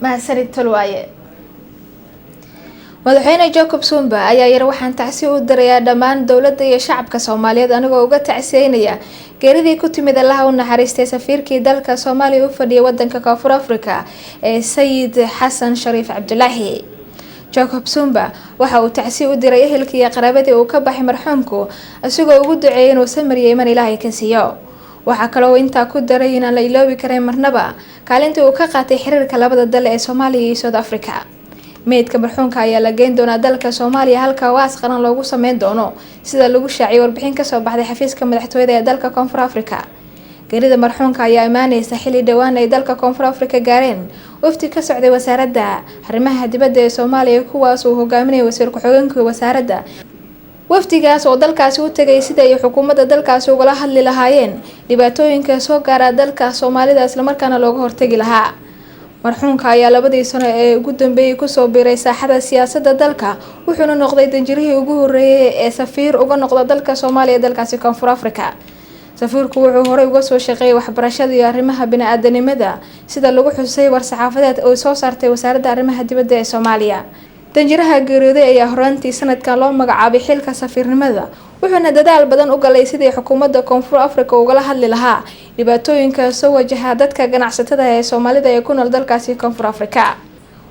Mahadsanid, Tolwaaye. Madaxweyne Jacob Zuma ayaa yiri: "Waxaan tacsi u dirayaa dhammaan dowladda iyo shacabka Soomaaliyeed, anigoo uga tacsiyeynaya geeridii ku timid, Allaha u naxariistay, safiirkii dalka Soomaaliya u fadhiyay wadanka Koonfur Africa ee Sayid Xasan Shariif Cabdulaahi." Jacob Zuma waxa uu tacsi u diray ehelkii iyo qaraabadii uu ka baxay marxuumku, isagoo ugu duceeyay inuu samir iyo iman Ilaahay ka siiyo. Waxaa kaloo intaa ku daray inaan la iloobi karin marnaba kaalintii uu ka qaatay xiriirka labada dal ee Soomaaliya iyo South Africa. Meydka marxuumka ayaa la geyn doonaa dalka Soomaaliya, halka aas qaran loogu sameyn doono, sida lagu shaaciyay warbixin kasoo baxday xafiiska madaxtooyada ee dalka Koonfur Africa. Geerida marxuumka ayaa imaaneysa xilli dhowaan ay dalka Koonfur Africa gaareen wafdi ka socday Wasaaradda Arrimaha Dibadda ee Soomaaliya, kuwaas uu hogaaminayay wasiir ku-xigeenka wasaaradda. Wafdigaas oo dalkaasi u tegay sida ay xukuumadda dalkaasi ugala hadli lahaayeen dhibaatooyinka soo gaara dalka Soomaalida, islamarkaana looga hortegi lahaa. Marxuumka ayaa labadii sano ee ugu dambeeyay kusoo biiray saaxada siyaasadda dalka, wuxuuna noqday danjirihii ugu horeeyay ee safiir uga noqda dalka Soomaaliya dalkaasi Koonfur Africa. Safiirku wuxuu horey uga soo shaqeeyay waxbarashada iyo arrimaha bini-aadanimada, sida lagu xusay war-saxaafadeed oo soo saartay Wasaaradda Arrimaha Dibadda ee Soomaaliya. Danjiraha geeriyooday ayaa horaantii sanadkan loo magacaabay xilka safiirnimada, wuxuuna dadaal badan u galay sidii xukuumadda Koonfur Africa ugala hadli lahaa dhibaatooyinka soo wajaha dadka ganacsatada ee Soomaalida ee ku nool dalkaasi Koonfur Africa.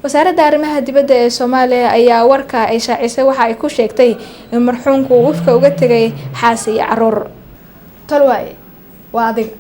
Wasaaradda Arrimaha Dibadda ee Soomaaliya ayaa warka ay shaacisay waxa ay ku sheegtay in marxuumku uu ifka uga tegay xaas iyo caruur. Tolwaay, waa adiga.